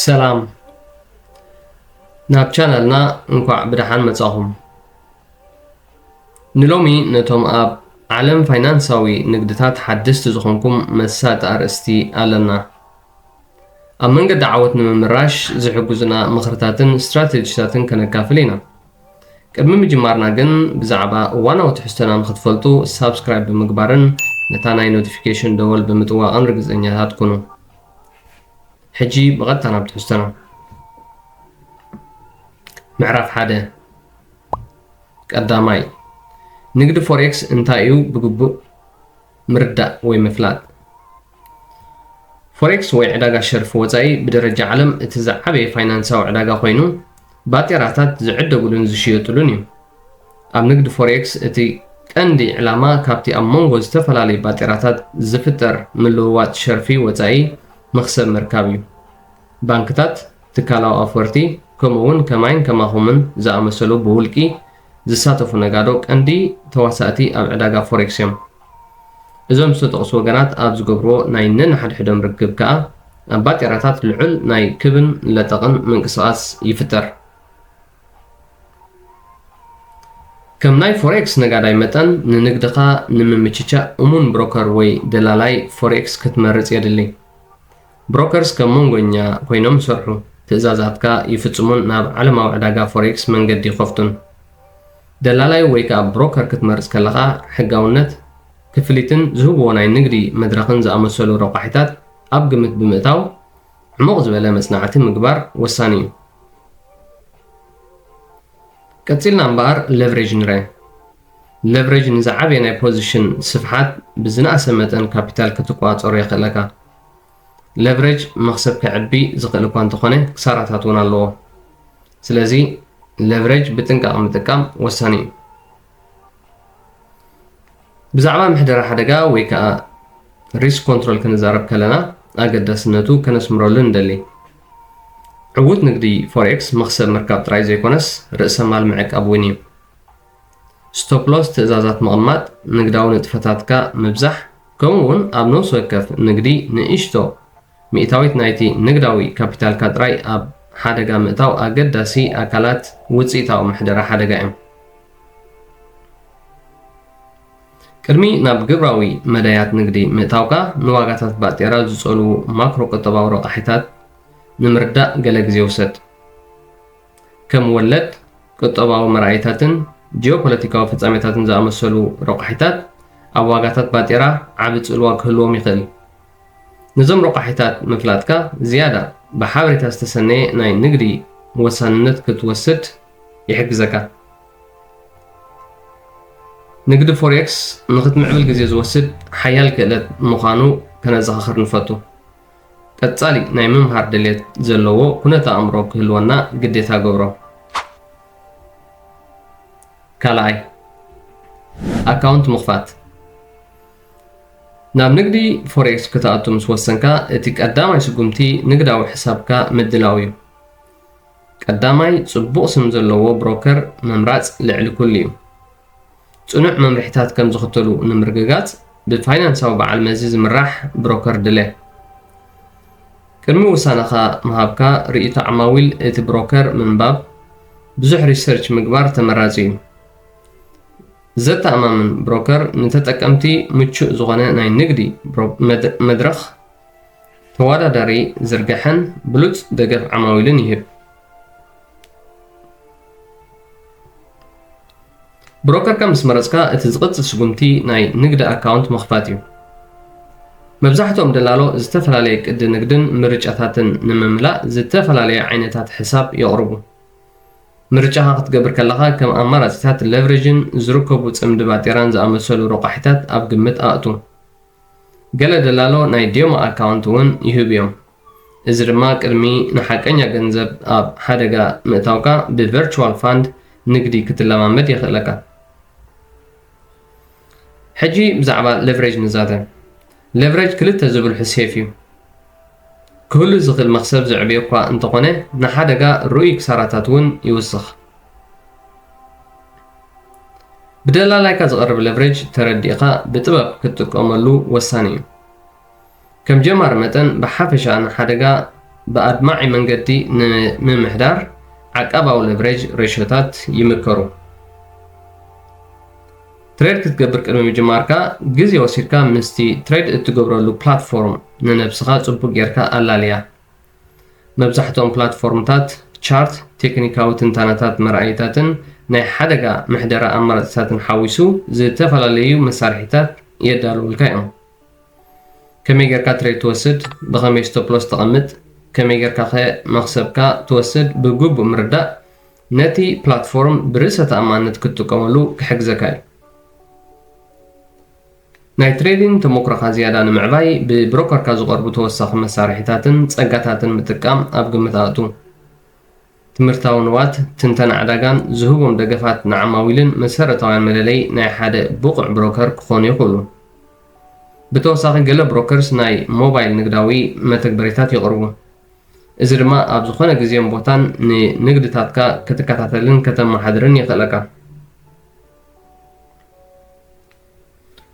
ሰላም ናብ ቻነልና እንኳዕ ብደሓን መጻኹም። ንሎሚ ነቶም ኣብ ዓለም ፋይናንሳዊ ንግድታት ሓደስቲ ዝኾንኩም መሳጢ ኣርእስቲ ኣለና። ኣብ መንገዲ ዓወት ንምምራሽ ዝሕግዙና ምኽርታትን ስትራቴጂታትን ከነካፍል ኢና። ቅድሚ ምጅማርና ግን ብዛዕባ እዋናዊ ትሕዝቶና ንኽትፈልጡ ሳብስክራይብ ብምግባርን ነታ ናይ ኖቲፊኬሽን ደወል ብምጥዋቕን ርግጸኛታት ኩኑ። ሕጂ ብቐጥታ ናብ ትሕዝቶና። ምዕራፍ ሓደ። ቀዳማይ፣ ንግዲ ፎሬክስ እንታይ እዩ ብግቡእ ምርዳእ ወይ ምፍላጥ። ፎሬክስ ወይ ዕዳጋ ሸርፊ ወጻኢ ብደረጃ ዓለም እቲ ዝዓበየ ፋይናንሳዊ ዕዳጋ ኮይኑ፣ ባጤራታት ዝዕደጉሉን ዝሽየጡሉን እዩ። ኣብ ንግዲ ፎሬክስ እቲ ቀንዲ ዕላማ ካብቲ ኣብ መንጎ ዝተፈላለዩ ባጤራታት ዝፍጠር ምልውዋጥ ሸርፊ ወጻኢ መኽሰብ ምርካብ እዩ። ባንክታት፣ ትካላዊ ኣፍወርቲ፣ ከምኡ እውን ከማይን ከማኹምን ዝኣመሰሉ ብውልቂ ዝሳተፉ ነጋዶ ቀንዲ ተዋሳእቲ ኣብ ዕዳጋ ፎሬክስ እዮም። እዞም ዝተጠቕሱ ወገናት ኣብ ዝገብርዎ ናይ ነንሓድሕዶም ርክብ ከኣ ኣብ ባጤራታት ልዑል ናይ ክብን ለጠቕን ምንቅስቓስ ይፍጠር። ከም ናይ ፎሬክስ ነጋዳይ መጠን ንንግድኻ ንምምችቻእ እሙን ብሮከር ወይ ደላላይ ፎሬክስ ክትመርጽ የድሊ። ብሮከርስ ከም መንጎኛ ኮይኖም ይሰርሑ፣ ትእዛዛትካ ይፍጽሙን ናብ ዓለማዊ ዕዳጋ ፎሬክስ መንገዲ ይኸፍቱን። ደላላይ ወይ ከኣ ብሮከር ክትመርጽ ከለኻ ሕጋውነት፣ ክፍሊትን ዝህብዎ ናይ ንግዲ መድረኽን ዝኣመሰሉ ረቋሒታት ኣብ ግምት ብምእታው ዕሙቕ ዝበለ መጽናዕቲ ምግባር ወሳኒ እዩ። ቀጺልና እምበኣር ለቨሬጅ ንርአ። ለቨሬጅ ንዝዓበየ ናይ ፖዚሽን ስፍሓት ብዝነኣሰ መጠን ካፒታል ክትቆጻጸሮ የኽእለካ። ለቨሬጅ መኽሰብ ከዕቢ ዝኽእል እኳ እንተኾነ ክሳራታት እውን ኣለዎ። ስለዚ ለቨሬጅ ብጥንቃቕ ምጥቃም ወሳኒ እዩ። ብዛዕባ ምሕደራ ሓደጋ ወይ ከኣ ሪስክ ኮንትሮል ክንዛረብ ከለና ኣገዳስነቱ ከነስምረሉ ንደሊ። ዕዉት ንግዲ ፎሬክስ መኽሰብ ምርካብ ጥራይ ዘይኮነስ ርእሰ ማል ምዕቃብ እውን እዩ። ስቶፕ ሎስ ትእዛዛት ምቕማጥ፣ ንግዳዊ ንጥፈታትካ ምብዛሕ፣ ከምኡ እውን ኣብ ነፍሲ ወከፍ ንግዲ ንእሽቶ ሚእታዊት ናይቲ ንግዳዊ ካፒታልካ ጥራይ ኣብ ሓደጋ ምእታው ኣገዳሲ ኣካላት ውጽኢታዊ ምሕደራ ሓደጋ እዮም። ቅድሚ ናብ ግብራዊ መዳያት ንግዲ ምእታውካ፣ ንዋጋታት ባጤራ ዝጸልዉ ማክሮ ቁጠባዊ ረቋሒታት ንምርዳእ ገለ ግዜ ውሰድ። ከም ወለድ፣ ቁጠባዊ መርኣይታትን ጂኦፖለቲካዊ ፍጻሜታትን ዝኣመሰሉ ረቋሒታት ኣብ ዋጋታት ባጤራ ዓቢ ጽልዋ ክህልዎም ይኽእል። ነዞም ረቋሒታት ምፍላጥካ ዝያዳ ብሓበሬታ ዝተሰነየ ናይ ንግዲ ወሳንነት ክትወስድ ይሕግዘካ። ንግዲ ፎሬክስ ንኽትምዕብል ግዜ ዝወስድ ሓያል ክእለት ምዃኑ ከነዘኻኽር ንፈቱ። ቀጻሊ ናይ ምምሃር ድሌት ዘለዎ ኩነተ ኣእምሮ ክህልወና ግዴታ ገብሮ። ካልኣይ፣ ኣካውንት ምኽፋት። ናብ ንግዲ ፎሬክስ ክትኣቱ ምስ ወሰንካ፣ እቲ ቀዳማይ ስጉምቲ ንግዳዊ ሕሳብካ ምድላው እዩ። ቀዳማይ፣ ጽቡቕ ስም ዘለዎ ብሮከር ምምራጽ ልዕሊ ኩሉ እዩ። ጽኑዕ መምርሒታት ከም ዝኽተሉ ንምርግጋጽ፣ ብፋይናንሳዊ በዓል መዚ ዝምራሕ ብሮከር ድለ። ቅድሚ ውሳነኻ ምሃብካ፣ ርእይቶ ዓማዊል እቲ ብሮከር ምንባብ፣ ብዙሕ ሪሰርች ምግባር ተመራጺ እዩ። ዘተኣማምን ብሮከር ንተጠቀምቲ ምቹእ ዝኾነ ናይ ንግዲ ብሮ-፣ መድ-፣ መድረኽ፣ ተወዳዳሪ ዝርግሐን ብሉጽ ደገፍ ዓማዊልን ይህብ። ብሮከርካ ምስ መረጽካ፣ እቲ ዝቕጽል ስጉምቲ ናይ ንግዲ ኣካውንት ምኽፋት እዩ። መብዛሕትኦም ደላሎ ዝተፈላለየ ቅዲ ንግድን ምርጫታትን ንምምላእ ዝተፈላለየ ዓይነታት ሕሳብ የቕርቡ። ምርጫኻ ክትገብር ከለኻ፣ ከም ኣማራጺታት ለቨሬጅን ዝርከቡ ጽምዲ ባጤራን ዝኣመሰሉ ረቋሒታት ኣብ ግምት ኣእቱ። ገለ ደላሎ ናይ ዴሞ ኣካውንት እውን ይህቡ እዮም። እዚ ድማ ቅድሚ ንሓቀኛ ገንዘብ ኣብ ሓደጋ ምእታውካ ብቨርቹዋል ፋንድ ንግዲ ክትለማመድ የኽእለካ። ሕጂ ብዛዕባ ለቨሬጅ ንዛተ። ለቨሬጅ ክልተ ዝብልሑ ሴፍ እዩ። ክህሉ ዝኽእል መኽሰብ ዘዕብዮ እኳ እንተኾነ፣ ንሓደጋ ርኡይ ክሳራታት እውን ይውስኽ። ብደላላይካ ዝቐርብ ለቨሬጅ ተረዲእኻ ብጥበብ ክትጥቀመሉ ወሳኒ እዩ። ከም ጀማሪ መጠን ብሓፈሻ ንሓደጋ ብኣድማዒ መንገዲ ንምምሕዳር ዓቃባዊ ለቨሬጅ ሬሾታት ይምከሩ። ትሬድ ክትገብር ቅድሚ ምጅማርካ ግዜ ወሲድካ ምስቲ ትሬድ እትገብረሉ ፕላትፎርም ንነብስኻ ጽቡቕ ጌርካ ኣላልያ። መብዛሕትኦም ፕላትፎርምታት ቻርት፣ ቴክኒካዊ ትንታነታት መርኣይታትን ናይ ሓደጋ ምሕደራ ኣማራጺታትን ሓዊሱ ዝተፈላለዩ መሳርሒታት የዳልውልካ እዮም። ከመይ ጌርካ ትሬድ ትወስድ፣ ብኸመይ ስቶፕ ሎስ ተቐምጥ፣ ከመይ ጌርካ ኸ መኽሰብካ ትወስድ ብግቡእ ምርዳእ ነቲ ፕላትፎርም ብርእሰ ተኣማንነት ክትጥቀመሉ ክሕግዘካ እዩ። ናይ ትሬዲንግ ተመክሮኻ ዝያዳ ንምዕባይ ብብሮከርካ ዝቐርቡ ተወሳኺ መሳርሒታትን ጸጋታትን ምጥቃም ኣብ ግምት ኣእቱ። ትምህርታዊ ንዋት፣ ትንተና ዕዳጋን ዝህቦም ደገፋት ንዓማዊልን መሰረታውያን መለለዪ ናይ ሓደ ብቑዕ ብሮከር ክኾኑ ይኽእሉ። ብተወሳኺ ገለ ብሮከርስ ናይ ሞባይል ንግዳዊ መተግበሪታት የቕርቡ። እዚ ድማ ኣብ ዝኾነ ግዜን ቦታን ንንግድታትካ ክትከታተልን ከተመሓድርን የኽእለካ።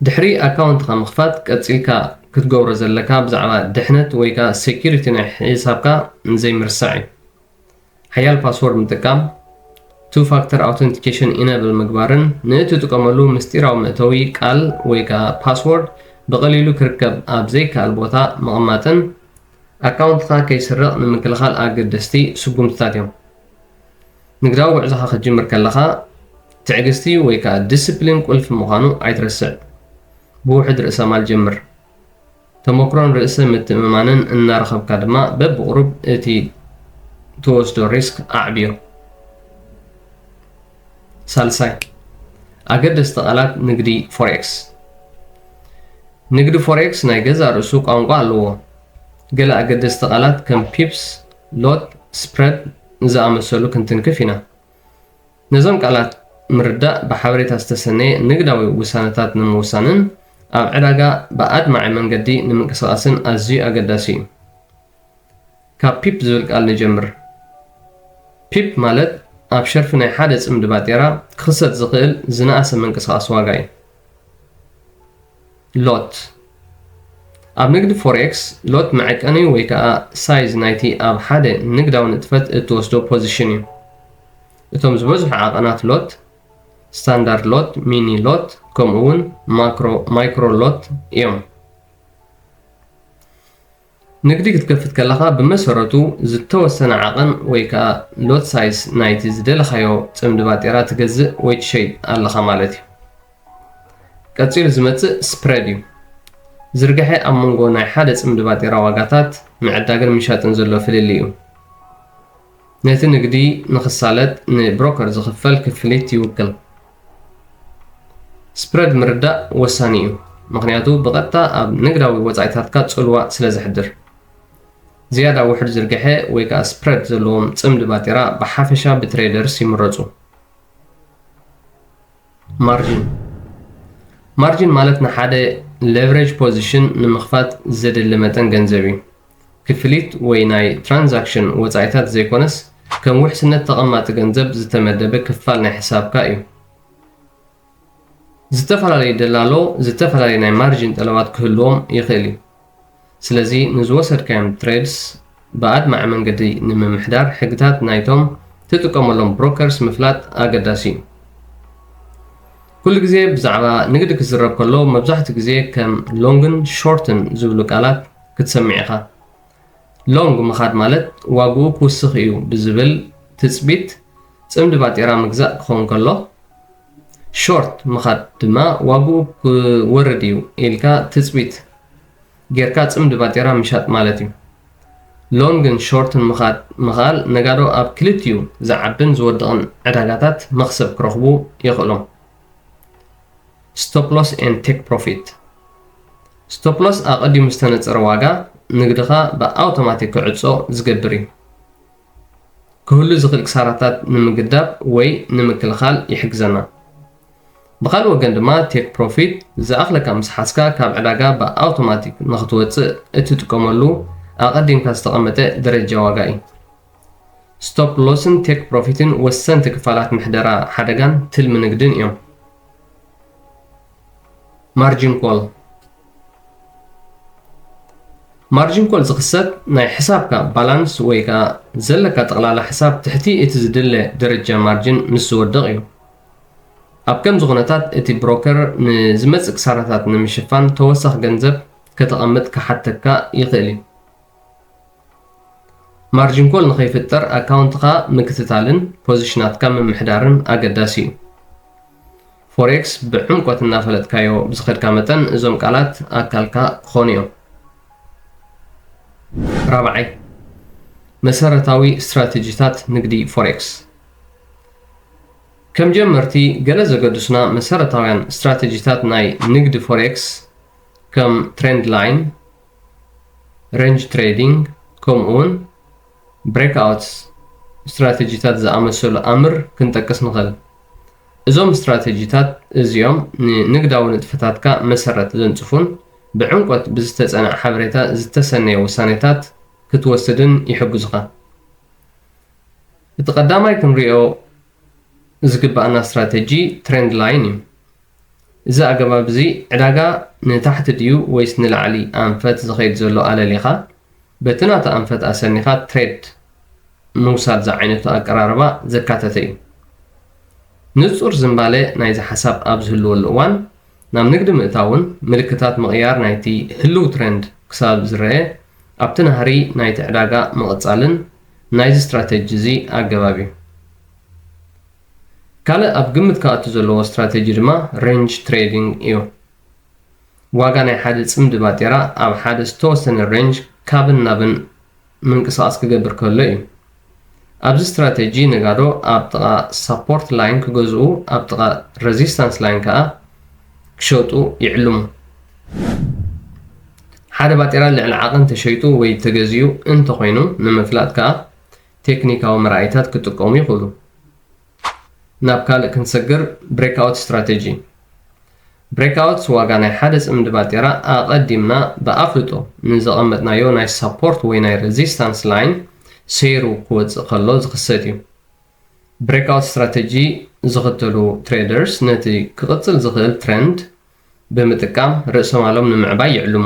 ድሕሪ ኣካውንትኻ ምኽፋት ቀጺልካ ክትገብሮ ዘለካ ብዛዕባ ድሕነት ወይ ከኣ ሴኩሪቲ ናይ ሒሳብካ ዘይምርሳዕ እዩ። ሓያል ፓስወርድ ምጥቃም፣ ቱ ፋክተር ኣውተንቲኬሽን ኢነብል ምግባርን ንእትጥቀመሉ ምስጢራዊ መእተዊ ቃል ወይ ከኣ ፓስወርድ ብቐሊሉ ክርከብ ኣብ ዘይከኣል ቦታ ምቕማጥን ኣካውንትኻ ከይስረቕ ንምክልኻል ኣገደስቲ ስጉምትታት እዮም። ንግዳዊ ጉዕዞኻ ክትጅምር ከለኻ ትዕግስቲ ወይ ከኣ ዲስፕሊን ቁልፊ ምዃኑ ኣይትረስዕ። ብውሑድ ርእሰ ማል ጀምር። ተመክሮን ርእሰ ምትእምማንን እናረኸብካ ድማ በብቑሩብ እቲ ትወስዶ ሪስክ ኣዕብዮ። ሳልሳይ፣ ኣገደስቲ ቃላት ንግዲ ፎሬክስ። ንግዲ ፎሬክስ ናይ ገዛእ ርእሱ ቋንቋ ኣለዎ። ገለ ኣገደስቲ ቃላት ከም ፒፕስ፣ ሎት፣ ስፕረድ ዝኣመሰሉ ክንትንክፍ ኢና። ነዞም ቃላት ምርዳእ ብሓበሬታ ዝተሰነየ ንግዳዊ ውሳነታት ንምውሳንን ኣብ ዕዳጋ ብኣድማዒ መንገዲ ንምንቅስቓስን ኣዝዩ ኣገዳሲ እዩ። ካብ ፒፕ ዝብል ቃል ንጀምር። ፒፕ ማለት ኣብ ሸርፊ ናይ ሓደ ጽምዲ ባጤራ ክኽሰት ዝኽእል ዝነኣሰ ምንቅስቓስ ዋጋ እዩ። ሎት። ኣብ ንግዲ ፎሬክስ፣ ሎት መዐቀኒ ወይ ከኣ ሳይዝ ናይቲ ኣብ ሓደ ንግዳዊ ንጥፈት እትወስዶ ፖዚሽን እዩ። እቶም ዝበዝሑ ዓቐናት ሎት፣ ስታንዳርድ ሎት፣ ሚኒ ሎት፣ ከምኡ እውን ማክሮ፣ ማይክሮ ሎት እዮም። ንግዲ ክትከፍት ከለኻ ብመሰረቱ ዝተወሰነ ዓቐን ወይ ከኣ ሎት ሳይዝ ናይቲ ዝደለኻዮ ጽምዲ ባጤራ ትገዝእ ወይ ትሸይጥ ኣለኻ ማለት እዩ። ቀጺሉ ዝመጽእ ስፕረድ እዩ። ዝርግሐ ኣብ መንጎ ናይ ሓደ ጽምዲ ባጤራ ዋጋታት ምዕዳግን ምሻጥን ዘሎ ፍልልይ እዩ። ነቲ ንግዲ ንኽሳለጥ ንብሮከር ዝኽፈል ክፍሊት ይውክል። ስፕረድ ምርዳእ ወሳኒ እዩ፣ ምኽንያቱ ብቐጥታ ኣብ ንግዳዊ ወጻኢታትካ ጽልዋ ስለ ዘሕድር። ዝያዳ ውሑድ ዝርግሐ ወይ ከኣ ስፕረድ ዘለዎም ጽምዲ ባጤራ ብሓፈሻ ብትሬደርስ ይምረጹ። ማርጂን። ማርጂን ማለት ንሓደ ሌቨሬጅ ፖዚሽን ንምኽፋት ዘድሊ መጠን ገንዘብ እዩ። ክፍሊት ወይ ናይ ትራንዛክሽን ወጻኢታት ዘይኮነስ፣ ከም ውሕስነት ተቐማጢ ገንዘብ ዝተመደበ ክፋል ናይ ሕሳብካ እዩ። ዝተፈላለዩ ደላሎ ዝተፈላለየ ናይ ማርጂን ጠለባት ክህልዎም ይኽእል እዩ። ስለዚ ንዝወሰድካዮም ትሬድስ ብኣድማዒ መንገዲ ንምምሕዳር ሕግታት ናይቶም ትጥቀመሎም ብሮከርስ ምፍላጥ ኣገዳሲ እዩ። ኩሉ ግዜ ብዛዕባ ንግዲ ክዝረብ ከሎ መብዛሕትኡ ግዜ ከም ሎንግን ሾርትን ዝብሉ ቃላት ክትሰምዕ ኢኻ። ሎንግ ምኻድ ማለት ዋግኡ ክውስኽ እዩ ብዝብል ትጽቢት ጽምዲ ባጤራ ምግዛእ ክኸውን ከሎ፣ ሾርት ምኻድ ድማ ዋግኡ ክወርድ እዩ ኢልካ ትጽቢት ጌርካ ጽምዲ ባጤራ ምሻጥ ማለት እዩ። ሎንግን ሾርትን ምኻድ ምኽኣል ነጋዶ ኣብ ክልቲኡ ዝዓብን ዝወድቕን ዕዳጋታት መኽሰብ ክረኽቡ የኽእሎም። ስቶፕ ሎስ ኤንድ ቴክ ፕሮፊት። ስቶፕ ሎስ ኣቐዲሙ ዝተነጸረ ዋጋ ንግድኻ ብኣውቶማቲክ ክዕጾ ዝገብር እዩ። ክህሉ ዝኽእል ክሳራታት ንምግዳብ ወይ ንምክልኻል ይሕግዘና። ብኻልእ ወገን ድማ ቴክ ፕሮፊት ዝኣኽለካ ምስ ሓዝካ ካብ ዕዳጋ ብኣውቶማቲክ ንኽትወጽእ እትጥቀመሉ ኣቐዲምካ ዝተቐመጠ ደረጃ ዋጋ እዩ። ስቶፕ ሎስን ቴክ ፕሮፊትን ወሰንቲ ክፋላት ምሕደራ ሓደጋን ትልሚ ንግድን እዮም። ማርጂን ኮል። ማርጂን ኮል ዝኽሰት ናይ ሕሳብካ ባላንስ ወይ ከኣ ዘለካ ጠቕላላ ሕሳብ ትሕቲ እቲ ዝድለ ደረጃ ማርጂን ምስ ዝወድቕ እዩ። ኣብ ከምዚ ኩነታት እቲ ብሮከር ንዝመጽእ ክሳራታት ንምሽፋን ተወሳኺ ገንዘብ ከተቐምጥ ክሓተካ ይኽእል እዩ። ማርጂን ኮል ንኸይፍጠር ኣካውንትኻ ምክትታልን ፖዚሽናትካ ምምሕዳርን ኣገዳሲ እዩ። ፎሬክስ ብዕምቆት እናፈለጥካዮ ብዝኸድካ መጠን እዞም ቃላት ኣካልካ ክኾኑ እዮም። ራብዓይ፣ መሰረታዊ ስትራተጂታት ንግዲ ፎሬክስ። ከም ጀመርቲ ገለ ዘገድሱና መሰረታውያን ስትራተጂታት ናይ ንግዲ ፎሬክስ ከም ትሬንድ ላይን፣ ሬንጅ ትሬዲንግ ከምኡውን ብሬክኣውት ስትራተጂታት ዝኣመሰሉ ኣምር ክንጠቅስ ንኽእል። እዞም ስትራተጂታት እዚኦም ንንግዳዊ ንጥፈታትካ መሰረት ዘንጽፉን ብዕምቆት ብዝተጸንዐ ሓበሬታ ዝተሰነየ ውሳኔታት ክትወስድን ይሕግዙኻ። እቲ ቀዳማይ ክንሪኦ ዝግባኣና ስትራተጂ ትሬንድ ላይን እዩ። እዚ ኣገባብ እዚ ዕዳጋ ንታሕቲ ድዩ ወይስ ንላዕሊ ኣንፈት ዝኸይድ ዘሎ ኣለሊኻ፣ በቲ ናቱ ኣንፈት ኣሰኒኻ ትሬድ ምውሳድ ዝዓይነቱ ኣቀራርባ ዘካተተ እዩ። ንጹር ዝንባለ ናይዚ ሓሳብ ኣብ ዝህልወሉ እዋን፣ ናብ ንግዲ ምእታውን ምልክታት ምቕያር ናይቲ ህልው ትሬንድ ክሳብ ዝረአ፣ ኣብቲ ናህሪ ናይቲ ዕዳጋ ምቕጻልን ናይዚ ስትራተጂ እዚ ኣገባብ እዩ። ካልእ ኣብ ግምት ክኣቱ ዘለዎ ስትራተጂ ድማ ሬንጅ ትሬዲንግ እዩ። ዋጋ ናይ ሓደ ጽምዲ ባጤራ ኣብ ሓደ ዝተወሰነ ሬንጅ ካብን ናብን ምንቅስቓስ ክገብር ከሎ እዩ። ኣብዚ ስትራተጂ ነጋዶ ኣብ ጥቓ ሳፖርት ላይን ክገዝኡ፣ ኣብ ጥቓ ረዚስታንስ ላይን ከኣ ክሸጡ ይዕልሙ። ሓደ ባጤራ ልዕሊ ዓቐን ተሸይጡ ወይ ተገዚኡ እንተኾይኑ ንምፍላጥ ከኣ ቴክኒካዊ መርኣይታት ክጥቀሙ ይኽእሉ። ናብ ካልእ ክንሰግር፣ ብሬክኣውት ስትራተጂ። ብሬክኣውትስ ዋጋ ናይ ሓደ ጽምዲ ባጤራ ኣቐዲምና ብኣፍልጦ ንዘቐመጥናዮ ናይ ሳፖርት ወይ ናይ ረዚስታንስ ላይን ሰይሩ ክወጽእ ከሎ ዝኽሰት እዩ። ብሬክኣውት ስትራተጂ ዝኽተሉ ትሬደርስ ነቲ ክቕጽል ዝኽእል ትረንድ ብምጥቃም ርእሰ ማሎም ንምዕባይ ይዕልሙ።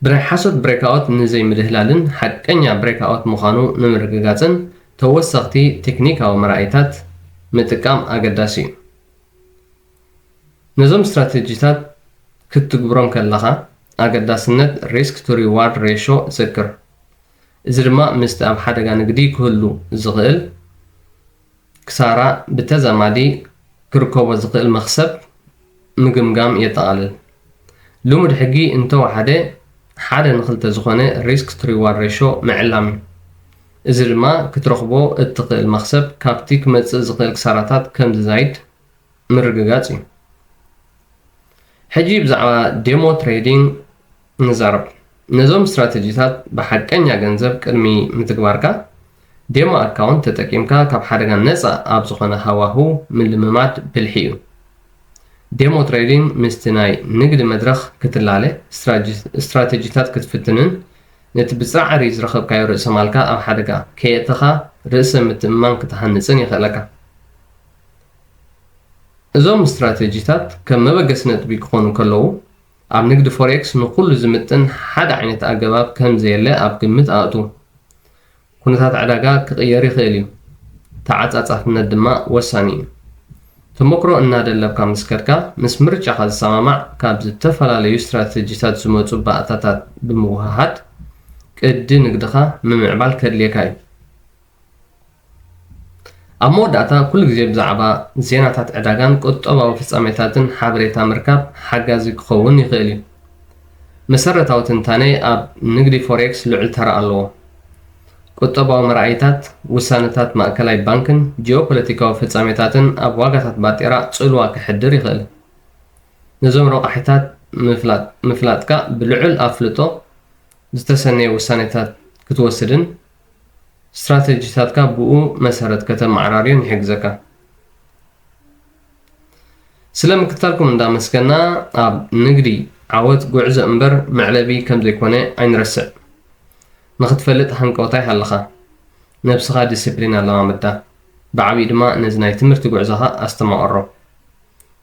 ብናይ ሓሶት ብሬክኣውት ንዘይምድህላልን ሓቀኛ ብሬክኣውት ምዃኑ ንምርግጋጽን ተወሰኽቲ ቴክኒካዊ መርኣይታት ምጥቃም ኣገዳሲ እዩ። ነዞም ስትራተጂታት ክትትግብሮም ከለኻ ኣገዳስነት ሪስክ ቱ ሪዋርድ ሬሾ ዘክር። እዚ ድማ ምስቲ ኣብ ሓደጋ ንግዲ ክህሉ ዝኽእል ክሳራ ብተዛማዲ ክርከቦ ዝኽእል መኽሰብ ምግምጋም የጠቓልል። ልሙድ ሕጊ እንተወሓደ ሓደ ንኽልተ ዝኾነ ሪስክ ቱ ሪዋርድ ሬሾ ምዕላም እዩ። እዚ ድማ ክትረኽቦ እትኽእል መኽሰብ ካብቲ ክመጽእ ዝኽእል ክሳራታት ከም ዝዛይድ ምርግጋጽ እዩ። ሕጂ ብዛዕባ ዴሞ ትሬዲንግ ንዛረብ። ነዞም ስትራተጂታት ብሓቀኛ ገንዘብ ቅድሚ ምትግባርካ፣ ዴሞ ኣካውንት ተጠቂምካ ካብ ሓደጋ ነጻ ኣብ ዝኾነ ሃዋህው ምልምማድ ብልሒ እዩ። ዴሞ ትሬዲንግ ምስቲ ናይ ንግዲ መድረኽ ክትላለ፣ ስትራጂ-፣ ስትራተጂታት ክትፍትንን ነቲ ብጻዕሪ ዝረኸብካዮ ርእሰ ማልካ ኣብ ሓደጋ ከየእተኻ ርእሰ ምትእምማን ክትሃንጽን የኽእለካ። እዞም ስትራተጂታት ከም መበገሲ ነጥቢ ክኾኑ ከለዉ፣ ኣብ ንግዲ ፎሬክስ ንኹሉ ዝምጥን ሓደ ዓይነት ኣገባብ ከም ዘየለ ኣብ ግምት ኣእትዉ። ኩነታት ዕዳጋ ክቕየር ይኽእል እዩ። ተዓጻጻፍነት ድማ ወሳኒ እዩ። ተመክሮ እናደለብካ ምስ ከድካ፣ ምስ ምርጫኻ ዝሰማማዕ ካብ ዝተፈላለዩ ስትራተጂታት ዝመጹ ባእታታት ብምውህሃድ ቅዲ ንግድኻ ምምዕባል ከድልየካ እዩ። ኣብ መወዳእታ፣ ኩሉ ግዜ ብዛዕባ ዜናታት ዕዳጋን ቁጠባዊ ፍጻሜታትን ሓበሬታ ምርካብ ሓጋዚ ክኸውን ይኽእል እዩ። መሰረታዊ ትንታነ ኣብ ንግዲ ፎሬክስ ልዑል ተራ ኣለዎ። ቁጠባዊ መርኣይታት፣ ውሳነታት ማእከላይ ባንክን ጂኦፖለቲካዊ ፍጻሜታትን ኣብ ዋጋታት ባጤራ ጽልዋ ከሕድር ይኽእል። ነዞም ረቋሒታት ምፍላጥ፣ ምፍላጥካ ብልዑል ኣፍልጦ ዝተሰነየ ውሳኔታት ክትወስድን ስትራተጂታትካ ብኡ መሰረት ከተመዓራርዮን ይሕግዘካ። ስለ ምክትታልኩም እንዳመስገና፣ ኣብ ንግዲ ዓወት ጉዕዞ እምበር መዕለቢ ከም ዘይኮነ ኣይንረስዕ። ንኽትፈልጥ ሃንቀውታ ይሃልኻ። ነብስኻ ዲሲፕሊን ኣለማምዳ። ብዓቢኡ ድማ ነዚ ናይ ትምህርቲ ጉዕዞኻ ኣስተማቕሮ።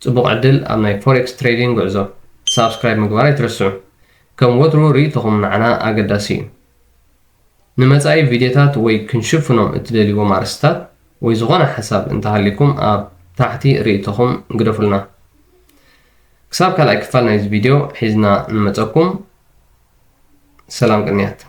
ጽቡቕ ዕድል ኣብ ናይ ፎሬክስ ትሬዲንግ ጉዕዞ። ሳብስክራይብ ምግባር ኣይትረስዑ። ከም ወትሩ ርእይቶኹም ንዓና ኣገዳሲ እዩ። ንመጻኢ ቪድዮታት ወይ ክንሽፍኖም እትደልይዎም ኣርእስትታት ወይ ዝኾነ ሓሳብ እንተሃልይኩም ኣብ ታሕቲ ርእይቶኹም ግደፉልና። ክሳብ ካልኣይ ክፋል ናይዚ ቪድዮ ሒዝና ንመጸኩም። ሰላም ቅንያት።